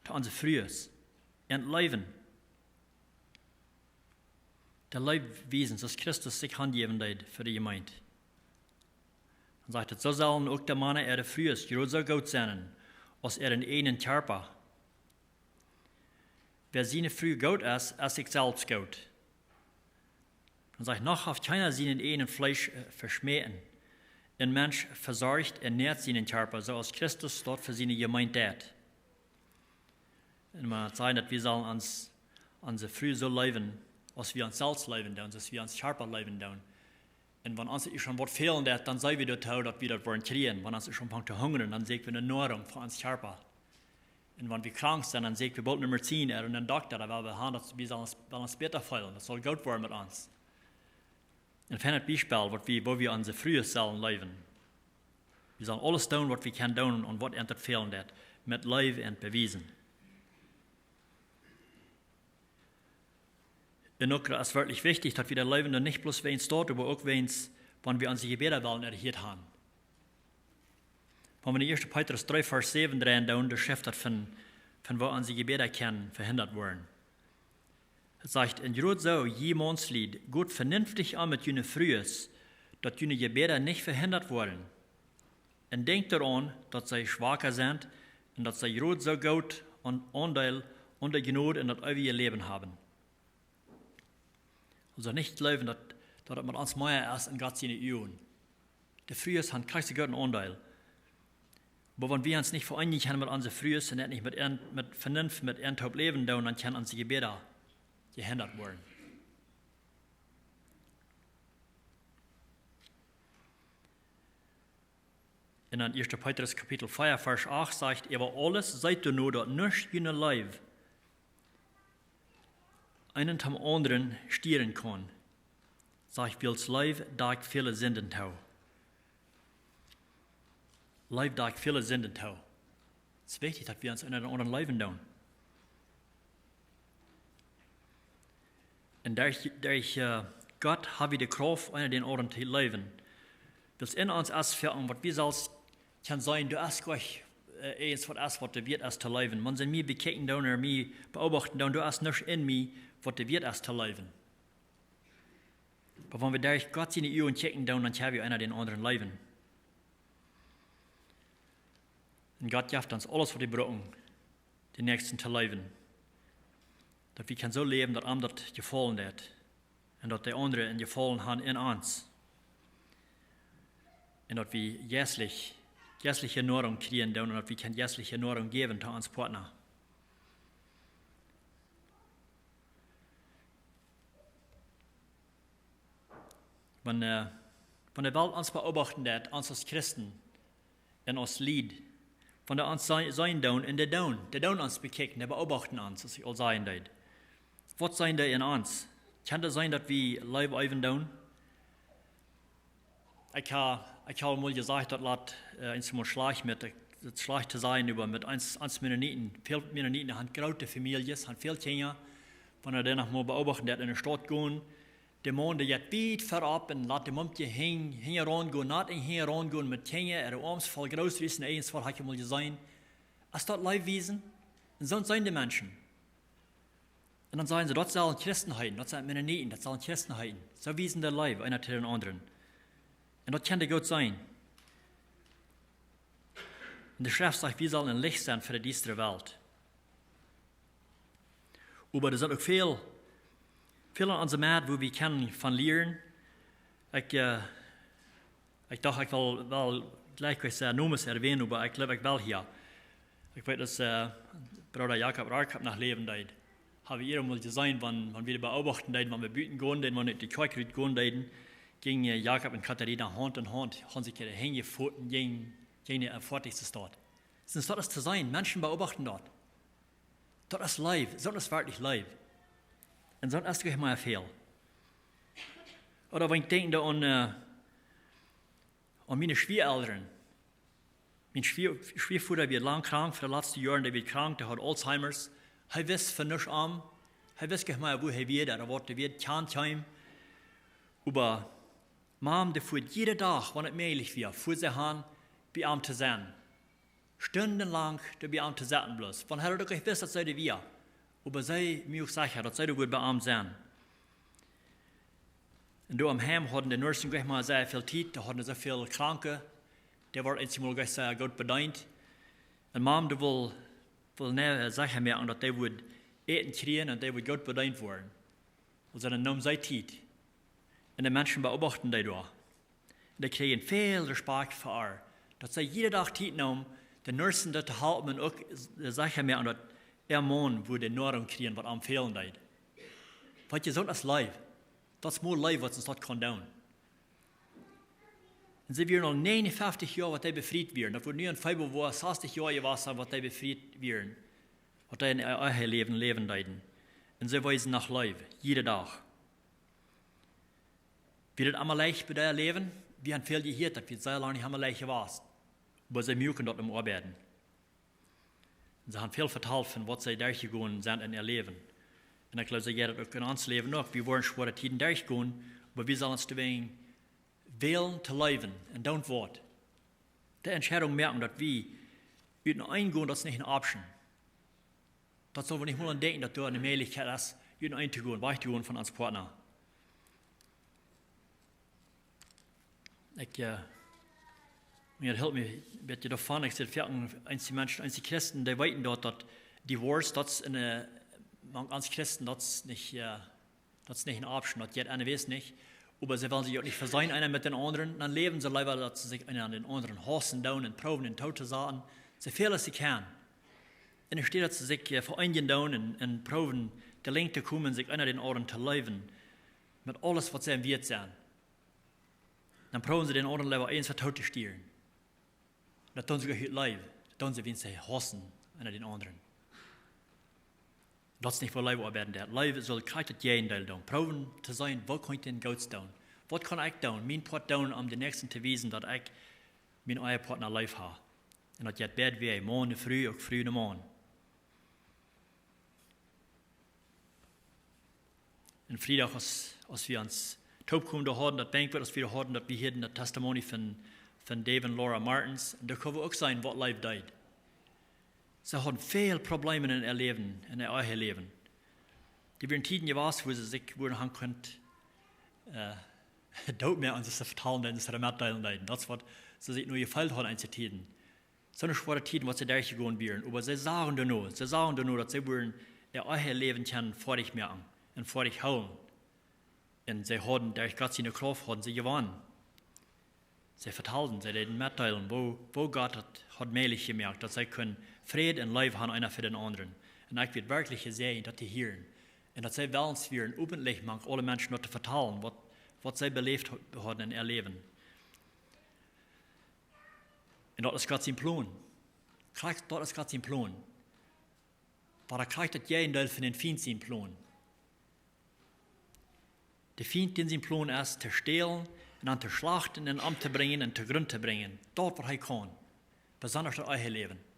to onse Frues, un leewen. De Leew wiesen, soo aus Christus sikj hanjäwen deed fa de Jemeent. Dan sajcht et: Soo sellen uk de Mana äare Frues jrod soo goot sennen aus äaren eejnen Kjarpa. Wäa siene Fru goot es, es sikj selfst goot. Dan sajcht: Noch haft kjeena sien eejnet Fleesch, äh, veschmäten. Een Mensch vesorcht un näat sienen Kjarpa, soo aus Christus daut fa siene Jemeent deed. Un wie sajen, daut wie sellen ons, onse Fru soo leewen, aus wie ons selfst leewen doonen, aus wie ons Kjarpa leewen doonen. Un wan ons ieescht waut fälen deit, dan seenen wie doatoo, daut wie daut woaren kjrieen. Wan ons ieescht aunfangt to hungren, dan sieekjen wie ne Noarunk fa ons Kjarpa. Un wan wie krank sent, dan sieekjen wie boolt ne Medizin ooda een Dokta, dan well wie haben, daut wie sellen ons, well ons bäta feelen. Daut saul goot woaren met ons. Een feinet Biespel, waut wie, woo wie onse Frues sellen leewen. Wie sellen aules doonen, waut wie kjennen doonen, om waut an to fälen deit, met Leew to bewiesen. Un uk es werkjlich wichtich, daut wie de Leew dan nich bloos wäajens daut, oba uk wäajens, wan wie onse Jebäda wellen erhieet haben. Wan wie en ieeschte Petrus dree, Varsch säwen dreien doonen, doa schrift daut von, von woo onse Jebäda kjennen vehindat woaren. Et sajcht: Un jrod soo, jie Maunslied, got venenftich om met june Frues, daut june Jebäda nich vehindat woaren. Un denkjt doaraun, daut see schwaka sent, un daut see jrod soo goot een Aundeel aun de Jnod un daut eewje Läwen haben. Aulsoo nich jleewen, daut, daut et met ons mea es en Gott siene Uagen. De Frues haben krakjt soo goot een Aundeel. Oba wan wie ons nich vereenijen kjennen met onse Frues un nich met an, met Venunft, met an toop läwen doonen, dan kjennen onse Jebäda jehindat woaren. Un en ieeschte Petrus Kapitel vea, Varsch acht sajcht: Äwa aules seet doano, daut nuscht june Leew eena dän aundren stieren kaun. Sajcht: Wiels Leew dakjt väle Sinden too. Leew dakjt väle Sinden too. Et es wichtich, daut wie ons eena dän aundren leewen doonen. Un derch, derch, äh, Gott haben wie de Krauft, eena dän aundren to leewen. Wiels en ons es väl, waut wie selfst kjennen seenen, doa es nich, äh, irjent waut es, waut doa wieet es to leewen. Wan see mie bekjikjen doonen ooda mie beobachten doonen, doa es nuscht en mie, waut doa wieet es to leewen. Oba wan wie derch Gott siene Uagen kjikjen doonen, dan kjenn wie eena dän aundren leewen. Un Gott jeft ons aules, waut wie brucken, dän Näakjsten to leewen. Daut wie kjennen soo läwen, daut am daut jefaulen deit. Un daut de aundre een Jefaulen haben en ons. Un daut wie jeistlich, jeistliche Noarunk kjrieen doonen un daut wie kjennen jeistliche Noarunk jäwen to ons Partner. Wan, äh, wan de Welt ons beobachten deit, ons aus Christen un aus Lied, wan dee ons see-, seenen doonen un dee doonen, dee doonen ons bekjikjen, dee beobachten ons, soo aus ekj aul sajen deed. Waut seenen dee en ons? Kaun et sennen, daut wie Leew äwen doonen? Ekj ha, ekj ha mol jesajcht, daut lat, äh, eent mol schlajcht met, daut schlajcht to sennen, oba met ons, ons Mennoniten. Väl Mennoniten haben groote Famieljes, haben väl Kjinja. Wan eena dee noch mol beobachten deit, en de Staut gonen, de Maun, dee jeit wiet verut un lat de Mumkje hinj-, hinjaraun gonen, naut hinjaraun gonen met Kjinja, äare Oarms voll Groceries un irjentwaut, ha ekj mol jeseenen. Es daut Leew wiesen? Un soo seenen de Menschen. Un dan sajen see: Daut sellen Christen heeten, daut sent Mennoniten, daut sellen Christen heeten. Soo wiesen dee Leew, eena to dän aundren. Un daut kaun goot sennen. Un de Schreft sajcht, wie sellen een Licht sennen fa de diestre Welt. Oba doa sent uk väl, väl aun onse Medd, wua wie kjennen von lieren. Ekj, äh, ekj docht, ekj well, well jlikj waut, äh, Nomes erwähnen, oba ekj jleew, ekj well hia. Ekj weet, daut, äh, Brooda Jakob Rarkap noch läwen deed. Ha wie hia mol jeseenen, wan, wan wie beobachten deeden, wan wie buten gonen deeden, wan wie de Kjoakj rut gonen deeden, jinjen, äh, Jakob un Katharina Haunt en Haunt, haben sikj äare Henj jefoten, jinjen, jinjen, äh, foaten Staut. Soo daut es to seenen, Menschen beobachten daut. Daut es Leew, soo es werkjlich Leew. Un soo es doch mea väl. Ooda wan ekj denkj aun, äh, aun miene Schwieaelren. Mien Schwie-, Schwieavoda wia lang krank, fa de latste Joaren, dee wia krank, dee haud Alzheimer's. Hee wist von nuscht aun. Hee wist nich mea, wua hee wia, ooda waut hee wia, kjand kjeen. Oba Mam, dee fua jieda Dach, wan et mäajlich wia, fua see han, bie am to sennen. Stundenlang doa bie am to sitten bloos. Wan hee daut uk nich wist, daut see doa wia. Oba see muak secha, daut see doa wudd bie am sennen. Un doa aum Heim hauden de Nursen nich mea sea väl Tiet, dee hauden soo väl Kranke, dee worden eemol nich sea goot bedeent. Un Mam, dee wull, wull nu secha moaken, daut dee wudd Äten kjrieen un dee wudd goot bedeent woaren. Aulsoo dan neem see Tiet. Un de Menschen beobachten dee doa. Un dee kjrieejen väl Respakjt fa äa. Daut see jieda Dach Tiet neem, de Nursen daut to halpen un uk secha moaken, daut äa Maun wudd de Noarunk kjrieen, waut am fälen deed. Waut je, soo es Leew. Daut es mau Leew, waut ons daut kaun doonen. Un see wieren aul näajenunfeftich Joa, waut dee befriet wieren. Daut wudd nu en Februoa sastich Joa jewast sennen, waut dee befriet wieren. Waut dee en äa Läwen läwen deeden. Un see weesen noch Leew, jieda Dach. Wia daut emma leicht bie dee Läwen? Wie han väl jehieet, daut wia sea lang nich emma leicht jewast. Oba see muaken daut em Oabeiden. Un see han väl vetalt von waut see derchjegonen sent en äa Läwen. Un ekj jleew, see jeit daut uk en ons Läwen uk. Wie woaren schwoare Tieden derchgonen, oba wie sellen ons doawäajen wälen to leewen un doonen waut. De Entscheidunk moaken, daut wie uteneen gonen, daut es nich ne Option. Daut sell wie nich mol aun denkjen, daut doa ne Mäajlichkjeit es, uteneen to gonen, wajch to gonen von ons Partner. Ekj, äh, daut hilt mie een bät doavon, ekj see foaken von eenje Menschen, eenje Christen, dee weeten daut, daut Divorce, daut es en, äh, mank ons Christen, daut es nich, äh, daut es nich ne Option, daut jeit eena wees nich. Oba see wellen sikj uk nich veseenen, eena met dän aundren. Dan läwen see leewa, daut see sikj eena dän aundren hausen doonen un proowen dän doot to saten. See väl aus see kjennen. Un enne Städ daut see sikj, äh, vereenijen doonen un, un proowen de Lenj to komen, sikj eena dän aundren to leewen. Met aules, waut see em Wieet sent. Dan proowen see dän aundren leewa eent waut doot to stieren. Daut doonen see nich ut Leew. Daut doonen see, wiels see hausen eena dän aundren. Daut es nich, woo Leew oabeiden deit. Leew saul krakjt daut Jäajendeel doonen. Proowen to seenen, waut kaun ekj dän Goots doonen? Waut kaun ekj doonen? Mien Poat doonen, om dän Näakjsten to wiesen, daut ekj mienen Ehepartner leef hab. Un daut jeit beid Wäaj, Maun un Fru, uk Fru un Maun. Un Friedach, aus, aus wie ons toopkomen doa hauden, daut Banquet, aus wie doa hauden, daut wie hieeden daut Testimony von, von Dave un Laura Martins. Un doa kjenn wie uk seenen, waut Leew deed. See hauden väl Probleemen en äa Läwen, en äa Eheläwen. Doa wieren Tieden jewast, wua see sikj wudden han kunt, äh, doot moaken, aus see vetalen deeden, aus see metdeelen deeden. Daut es waut see sikj nu jefeelt hauden, eenje Tieden. Soone schwoare Tieden, waut see derchjegonen wieren. Oba see sagen doano, see sagen doano, daut see wudden äa Eheläwen kjennen foadich moaken un foadich hoolen. Un see hauden derch Gott siene Krauft hauden see jewonnen. See vetalden, see deeden metdeelen, woo, woo Gott daut haud mäajlich jemoakt, daut see kunnen Fräd un Leew han, eena fa dän aundren. Un ekj wia werkjlich jesäajent, daut to hieren. Un daut see wellens wieren, openlich mank aule Menschen daut to vetalen, waut, waut see beläft ha-, hauden en äa Läwen. Un daut es Gott sien Plon. Krakjt, daut es Gott sien Plon. Oba daut krakjt daut Jäajendeel von dän Fient sien Plon. De Fient, dän sien Plon es to stälen un dan to schlachten un omtobrinjen un to Grunt to brinjen. Daut waut hee kaun. Besonda daut Eheläwen.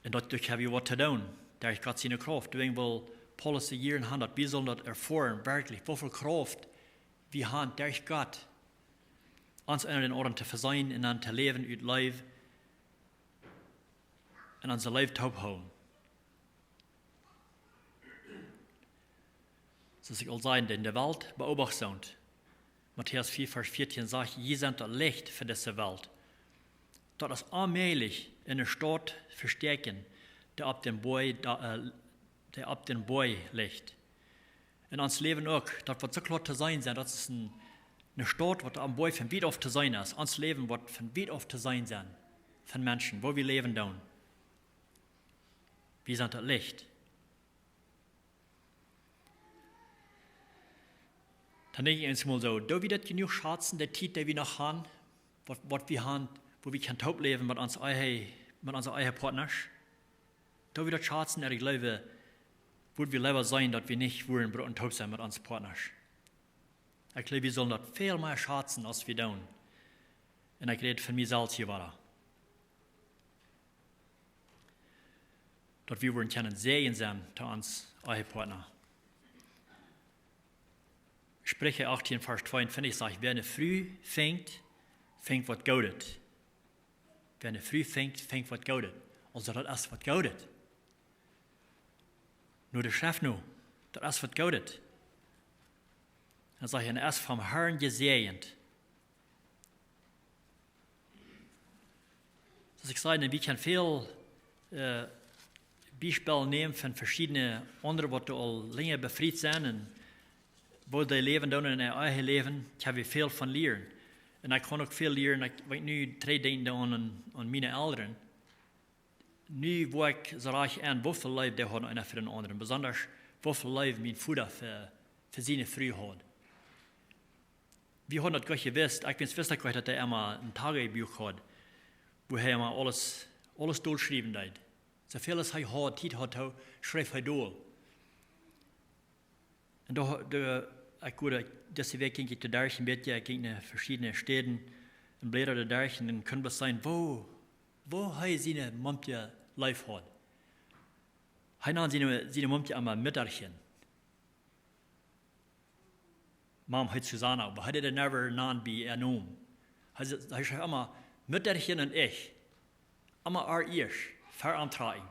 Un daut, doa hab wie waut to doonen, derch Gott siene Krauft. Doawäajen well Paulus de Jieren han, daut wie sellen daut erfoaren, werkjlich, woo väl Krauft wie han derch Gott, ons eena dän aundren to veseenen un dan to läwen ut Leew un onse Leew toophoolen. Soo aus ekj aul säd, dee de Welt beobacht sent. Matäus vea, Varsch vieetieen sajcht: "Jie sent daut Licht fa dise Welt." Daut es onmäajlich en eene Staut vestäakjen, dee opp dän Boaj, da-, äh, dee opp dän Boaj licht. En ons Läwen uk, daut woat soo kloa to seenen sennen, daut es een, eene Staut, waut aum Boaj von wiet auf to seenen es. Ons Läwen woat von wiet auf to seenen sennen, von Menschen, woo wie läwen doonen. Wie sent daut Licht. Dan denkj ekj eemol soo, doo wie daut jenuach schazen, de Tiet, dee wie noch han, waut, waut wie han, wua wie kjennen toop läwen met ons eeje, met onse eeje Partnasch. Daut wie daut schazen, un ekj jleew, wudd wie leewa sennen, daut wie nich wudden brucken toop sennen met onse Partnasch. Ekj jleew, wie sellen daut väl mea schazen aus wie doonen. Un ekj räd von mie selfst hia wada. Daut wie wudden kjennen Säajen sennen to ons eeje Partna. Spricha achtieen, Varsch tweeunfeftich sajcht: Wäa eene Fru finjt, finjt waut Goodet. Wäa eene Fru finjt, finjt waut Goodet. Aulsoo, daut es waut Goodet. No de Schreft no, daut es waut Goodet. Dan sajcht hee, un es vom Herrn jesäajent. Soo aus ekj säd, wie kjennen väl, äh, Biespel nämen von veschiedne aundre, waut aul lenja befriet sent un woo dee läwen doonen un äa eejet Läwen, kjenn wie väl von lieren. Un ekj kaun uk väl lieren, ekj weet nu dree Dinja aun, aun, aun miene Elren. Nu woa ekj soo rajcht en, woo väl Leew dee hauden eena fa dän aundren. Besonda woo väl Leew mien Voda fa, fa siene Fru haud. Wie hauden daut goot jewist, ekj wist, wist ekj goot, daut hee emma een Tagebuak haud, wua hee emma aules, aules dolschriewen deed. Soo väl aus hee haud, Tiet haud, hee, schreef hee dol. Un doa, doa, ekj wudd, dise Wäakj jinkj ekj doaderch een bät, ekj jinkj no veschiedne Städen un bläddad doaderch un dan kunn bloos sennen, woo, woo hee siene Momkje leef haud. Hee nand siene, siene Momkje emma Mutterchen. Mam heet Susanna, oba hee deed never nand bie äa Nomen. Hee, hee schreef emma Mutterchen un ekj. Emma äa ieescht, ver am trajen.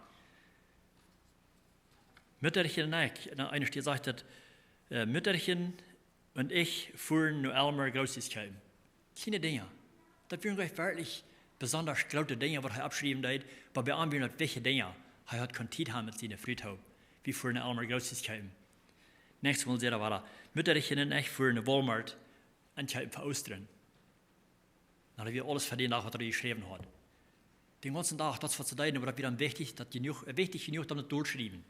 Mutterchen un ekj, un dan eene Städ sajcht daut, äh, Mutterchen und ich fuhren no Aylmer Großes kaufen. Kjliene Dinja. Daut wieren nich werkjlich besonda groote Dinja, waut hee oppschriewen deed, oba bie am wieren daut wichtje Dinja. Hee haud kjeene Tiet jehaut met siene Fru toop. Wie fuhren no Aylmer Großes kaufen. Näakjstet Mol säd hee wada: Mutterchen un ekj fuhren no Walmart un kaufen fa Oostren. Dan haud hee aules fa dän Dach, waut hee jeschräwen haud. Dän gaunzen Dach, daut es waut see deeden, oba daut wia dan wichtich, daut jenuach, äh, wichtich jenuach, om daut dolschriewen.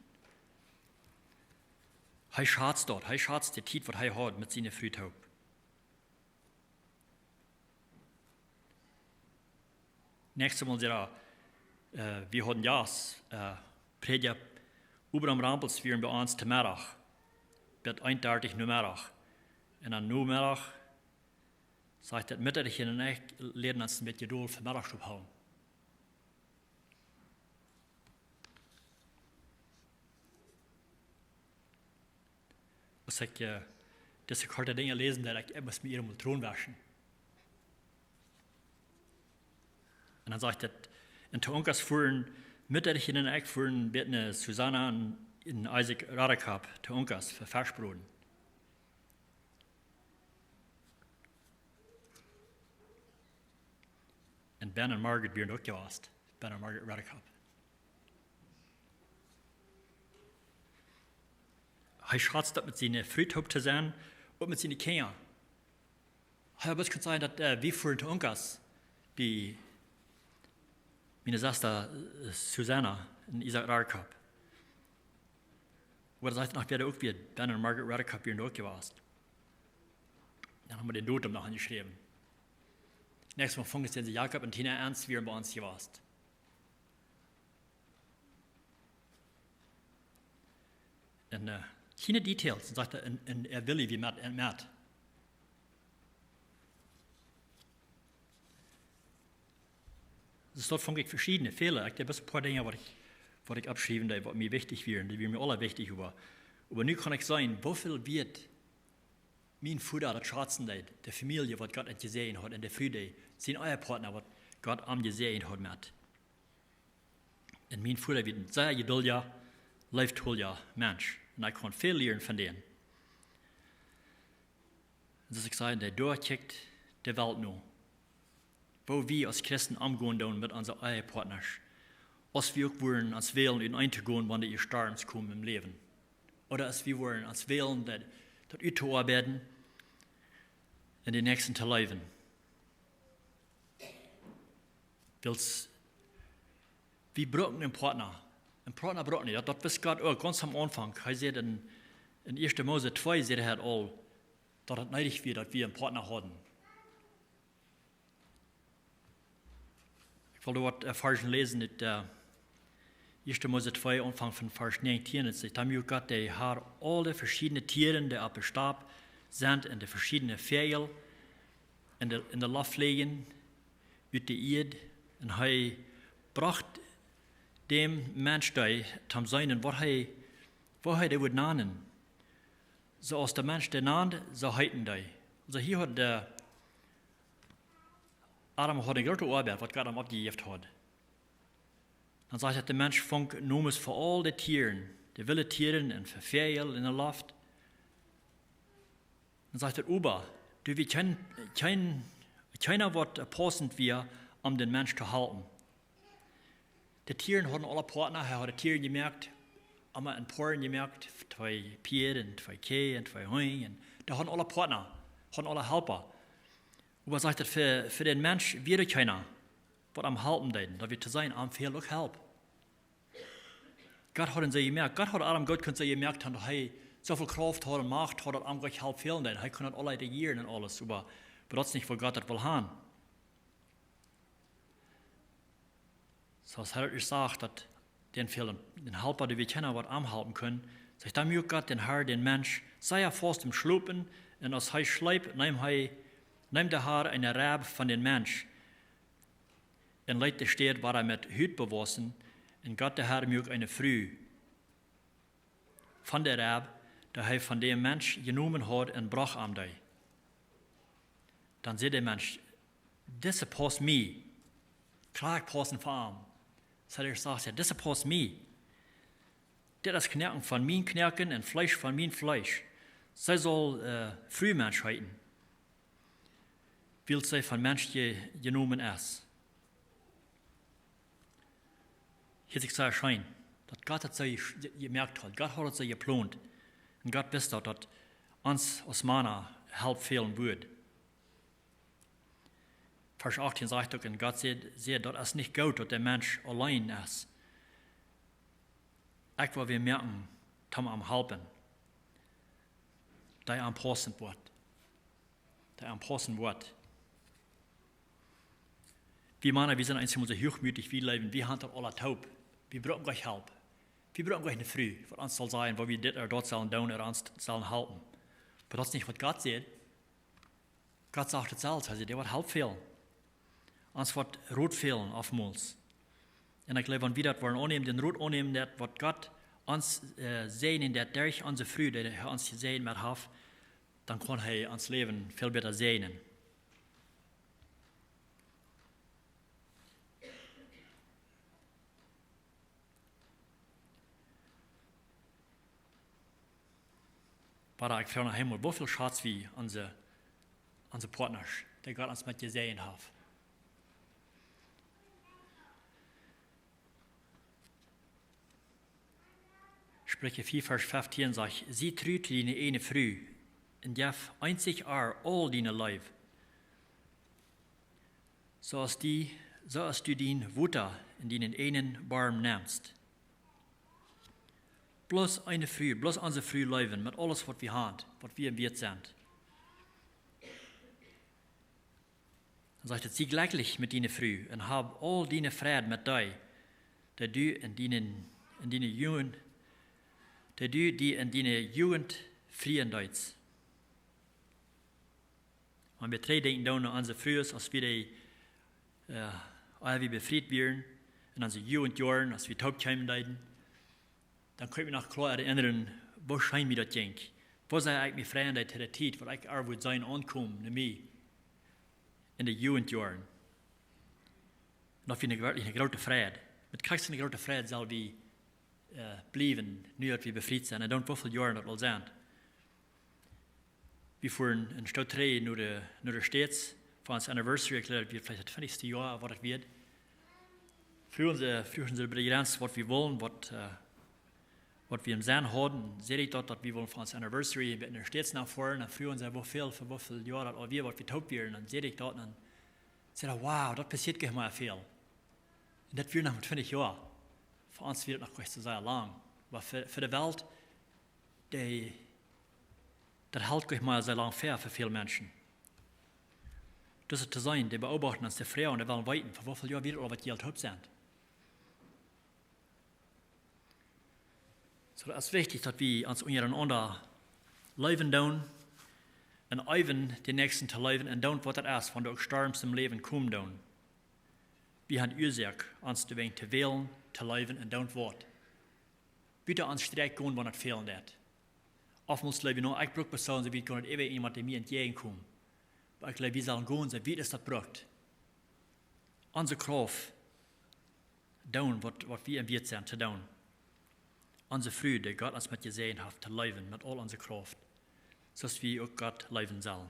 Hee schazt daut, hee schazt de Tiet, waut hee haud met siene Fru toop. Näakjstet Mol säd hee, äh, wie hauden Jast, äh, Prädja Abraham Rampels wieren bie ons to Meddach, bat eent dartich Nomeddach. Un dan Nomeddach, sajcht daut, Mutterchen un ekj läden ons een bät dol fa Meddach oppholen. Aus ekj, äh, dise korte Dinja läsen deed, ekj, ekj must mie hia mol Tronen wauschen. Un dan sajcht daut, un to onkas fuaren, Mutterchen un ekj fuaren met, äh, Susanna un, un Isaac Radekap to onkas fa Fesch broden. Un Ben un Margaret wieren uk jewast. Ben un Margaret Radekap. Hee schazt daut, met siene Fru toop to sennen, uk met siene Kjinja. Hee haud bloos kunt sajen daut, äh, wie fuaren to onkas bie miene Sesta, äh, Susanna un Isaac Radekap. Oba daut sajcht noch wieda uk, wia Ben un Margaret Radekap wieren uk jewast. Dan haud hee dän Dotum noch aunjeschräwen. Näakjstet Mol fungen see, Jakob un Tina Ernst wieren bie ons jewast. Un, äh, kjeene Details, dan sajcht hee, un, un äa Willi wia met, un met. Soo daut funk ekj veschiedne, väle. Ekj, doa sent een poa Dinja, waut ekj, waut ekj oppschriewen deed, waut mie wichtich wieren. Dee wieren mie aula wichtich, oba, oba nu kaun ekj seenen, woo väl wieet mien Voda daut schazen deed, de Famielje, waut Gott am jesäajent haud, un de Fru, dee, sien Ehepartner, waut Gott am jesäajent haud met. Un mien Voda wia een sea jeduldja, leeftolja Mensch. Un ekj kunn väl lieren von dän. Un soo aus ekj säd, dee doa kjikjt de Welt no. Woo wie aus Christen omgonen doonen met onse Ehepartnasch. Aus wie uk wudden ons wälen, en eent to gonen, wan doa Storms komen em Läwen. Ooda aus wie wudden ons wälen, daut, daut uttoarbeiden un dän Näakjsten to leewen. Wiels, wie brucken een Partner. Een Partner brucken wie. Daut, daut wist Gott uk gaunz aum Aunfank. Hee säd en, en ieeschte Mose twee, säd hee aul, daut et needich wia, daut wie een Partner hauden. Ekj well doa waut, äh, Varschen läsen ut, äh, Ieeschte Mose twee, Aunfank von Varsch näajentieen. Et sajcht: Dan muak Gott de Har aule veschiedne Tieren, dee opp de Stap sent, un de veschiedne Väajel en de, en de Loft fleajen, ut de Ieed. Un hee brocht däm Mensch dee, toom seenen, waut hee, waut hee dee wudd nanen. Soo aus de Mensch dee nand, soo heeten dee. Aulsoo hia haud de Adam haud eene groote Oabeit, waut Gott am oppjejäft haud. Dan sajcht et, de Mensch funk Nomes fa aul de Tieren, de wille Tieren un fa Väajel en de Loft. Dan sajcht et: Oba doa wia kjeen, kjeen, kjeena, waut, äh, paussent wia, om dän Mensch to halpen. De Tieren hauden aule Poatna, hee haud de Tieren jemoakt, emma en Poaren jemoakt, twee Pieed un twee Kjäaj un twee Hinj, un dee hauden aule Poatna, hauden aule Halpa. Oba sajcht et, fa, fa dän Mensch wia doa kjeena, waut am halpen deed. Daut wia to seenen, am fäld uk Help. Gott haud am soo jemoakt, Gott haud Adam goot kunt soo jemoakt han, daut hee soo väl Krauft haud un Macht haud, daut am goanich Help fälen deed. Hee kunn daut aula rejieren un aules, oba, oba daut es nich, waut Gott daut well han. Soo aus hee daut ieescht sach, daut dän fäld dän Halpa, dee wia kjeena, waut am halpen kunn, sajcht: Dan muak Gott de Har dän Mensch sea faust em Schlopen, un aus hee schleep, neem hee, neem de Har eene Reb von dän Mensch un leet de Städ wada met Hut bewausen, un Gott de Har muak eene Fru von de Reb, dee hee von däm Mensch jenomen haud, un brocht am dee. Dan säd de Mensch: Dise paust mie. Krakjt paussen fa am. Soo hee sajcht: Jo, dise paust mie. Dit es Knoaken von mien Knoaken un Fleesch von mien Fleesch. See saul, äh, Frumensch heeten, wiels see von Mensch je-, jenomen es. Hia es et sea scheen, daut Gott daut soo je-, jemoakt haud. Gott haud daut soo jeplont. Un Gott wist daut, daut ons aus Mana Help fälen wudd. Varsch achtieen sajcht uk: Un Gott säd, säd: Daut es nich goot, daut de Mensch auleen es. Ekj well wäm moaken, toom am halpen, dee am paussen woat. Dee am paussen woat. Wie Mana, wie sent eemol soo huachmootich, wie jleewen, wie han daut aula toop. Wie bruken goanich Help. Wie bruken goanich eene Fru, waut ons saul sajen, waut wie dit ooda daut sellen doonen ooda ons sellen halpen. Oba daut es nich, waut Gott sajcht. Gott sajcht et selfst, hee sajcht, dee woat Help fälen. Ons woat Rot fälen, oftmols. Un ekj jleew, wan wie daut woaren aunnämen, dän Rot aunnämen, daut waut Gott ons, äh, säajnen deit derch onse Fru, dee hee ons jesäajent met haft, dan kaun hee ons Läwen väl bäta säajnen. Oba ekj froag noch eemol, woo väl schatzen wie onse, onse Poatnasch, dee Gott ons met jesäajent haft? Spricha vea, Varsch feftieen sajcht: Sie tru to diene ieejne Fru un jeff eenzich äa aul diene Leew, soo aus die, soo aus du dien Wota en dienen ieejnen Borm nemst. Bloos eene Fru, bloos onse Fru leewen met aules, waut wie han, waut wie em Wieet sent. Dan sajcht et: Sie jlekjlich met diene Fru un hab aul diene Freid met dee, dee du en diene, en diene Jugent, dee du die en diene Jugent frieen deetst. Wan wie trigjdenkjen doonen aun onse Frues, aus wie dee, äh, aus wie befriet wieren, en onse Jugendjoaren, aus wie toop kjeemen deeden, dan kaun ekj mie noch kloa erinnren, woo scheen mie daut jinkj. Woo sea ekj mie freien deed to de Tiet, waut ekj äa wudd seenen aunkomen, no mie, en de Jugendjoaren. Un daut wia werkjlich eene groote Freid. Met krakjt soone groote Freid sell wie, äh, bliewen, nu daut wie befriet sent. Un dan woo väl Joaren daut aul sent. Wie fuaren een Stoot trigj no de, no de States fa ons Anniversary, ekj jleew, daut wia veleicht daut twintichste Joa, waut ekj wia. Fruagen see, fruagen see bie de Jrenz, waut wie wullen, waut, äh, waut wie em Senn hauden. Säd ekj daut, daut wie wullen fa ons Anniversary no de States no foaren. Dan fruagen see, woo väl, fa woo väl Joa daut aul wia, waut wie toop wieren. Dan säd ekj daut, dan säden see: Wow, daut passieet goanich mea väl. Un daut wia noch twintich Joa. Fa ons wia daut noch goanich soo sea lang. Oba fa, fa de Welt, dee, daut helt goanich mea soo lang väa fa väl Menschen. Daut es to sennen, dee beobachten ons, dee froagen, dee wellen weeten, fa woo väl Joa wie aul waut Jelt toop sent. Soo, daut es wichtich, daut wie ons unjarenaunda leewen doonen un eewen dän Näakjsten to leewen un doonen waut daut es, wan doa uk Storms em Läwen komen doonen. Wie haben Uasoak, ons doawäajen to wälen, to leewen un doonen waut. Wie doonen ons Strakj gonen, wan et fälen deit. Oftmols jleew wie noch, ekj bruck Persoonen, soo wie kjennen äwa jemaunt, dee mie entjäajen kjemt. Oba ekj jleew, wie sellen gonen, soo wie daut brukt. Onse Krauft doonen, waut, waut wie em Wieet sent to doonen. Onse Fru, dee Gott ons met jesäajent haft, to leewen met aul onse Krauft, soo aus wie uk Gott leewen sellen.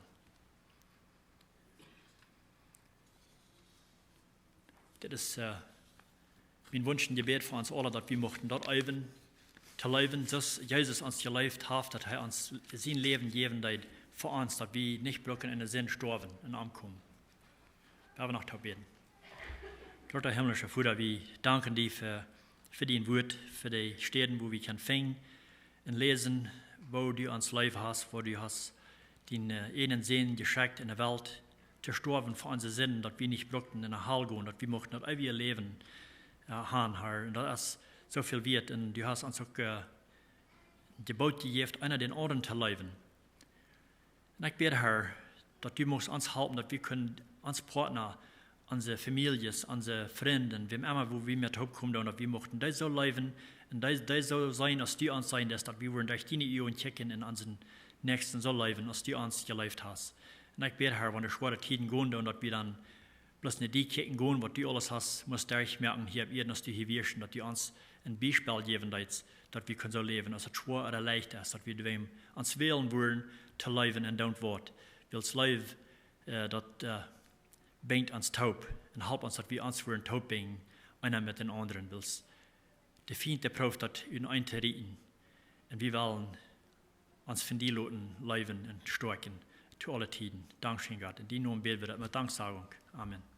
Dit es, äh, mien Wunsch un Jebäd fa ons aule, daut wie muchten daut eewen, to leewen, soo aus Jesus ons jeleeft haft, daut hee ons sien Läwen jäwen deed fa ons, daut wie nich brucken enne Sind stoawen un omkomen. Lot ons noch toop bäden. Groota himmlischa Voda, wie danken die fa, fa dien Wuat, fa de Städen, wua wie kjennen finjen un läsen, woo du ons leef hast, woo du hast dienen, äh, eenen Sän jeschekjt enne Welt to stoawen fa onse Sinden, daut wie nich bruckten enne Hal gonen, daut wie muchten daut eewje Läwen, äh, haben, Herr. Un daut es soo väl wieet. Un du hast ons uk, äh, daut Jeboot jejäft, eena dän aundren to leewen. Un ekj bäd, Herr, daut du muchst ons halpen, daut wie kjennen ons Partner, onse Famieljes, onse Frind, wäm emma, wua wie met toop komen doonen, daut wie muchten dee soo leewen un dee, dee soo seenen, aus du ons seenen deist, daut wie wudden derch diene Uagen kjikjen un onsen Näakjsten soo leewen, aus du ons jeleeft hast. Un ekj bäd, Herr, wan de schwoare Tieden gonen doonen, daut wie dan bloos no die kjikjen gonen, waut du aules hast must derchmoaken hia opp Ieed, aus du hia wieescht, daut du ons een Biespel jäwen deetst, daut wie kjennen soo läwen, aus et schwoa ooda leicht es, daut wie doawäajen ons wälen wudden to leewen un doonen waut. Wiels Leew, äh, daut, äh, binjt ons toop un halpt ons, daut wie ons wudden toop binjen, eena met dän aundren. Wiels de Fient, dee prooft daut utenaunda to rieten. Un wie wellen ons von die loten leewen un stoakjen to aule Tieden. Dankscheen, Gott. En dienen Nomen bäd wie daut met Danksagunk. Amen.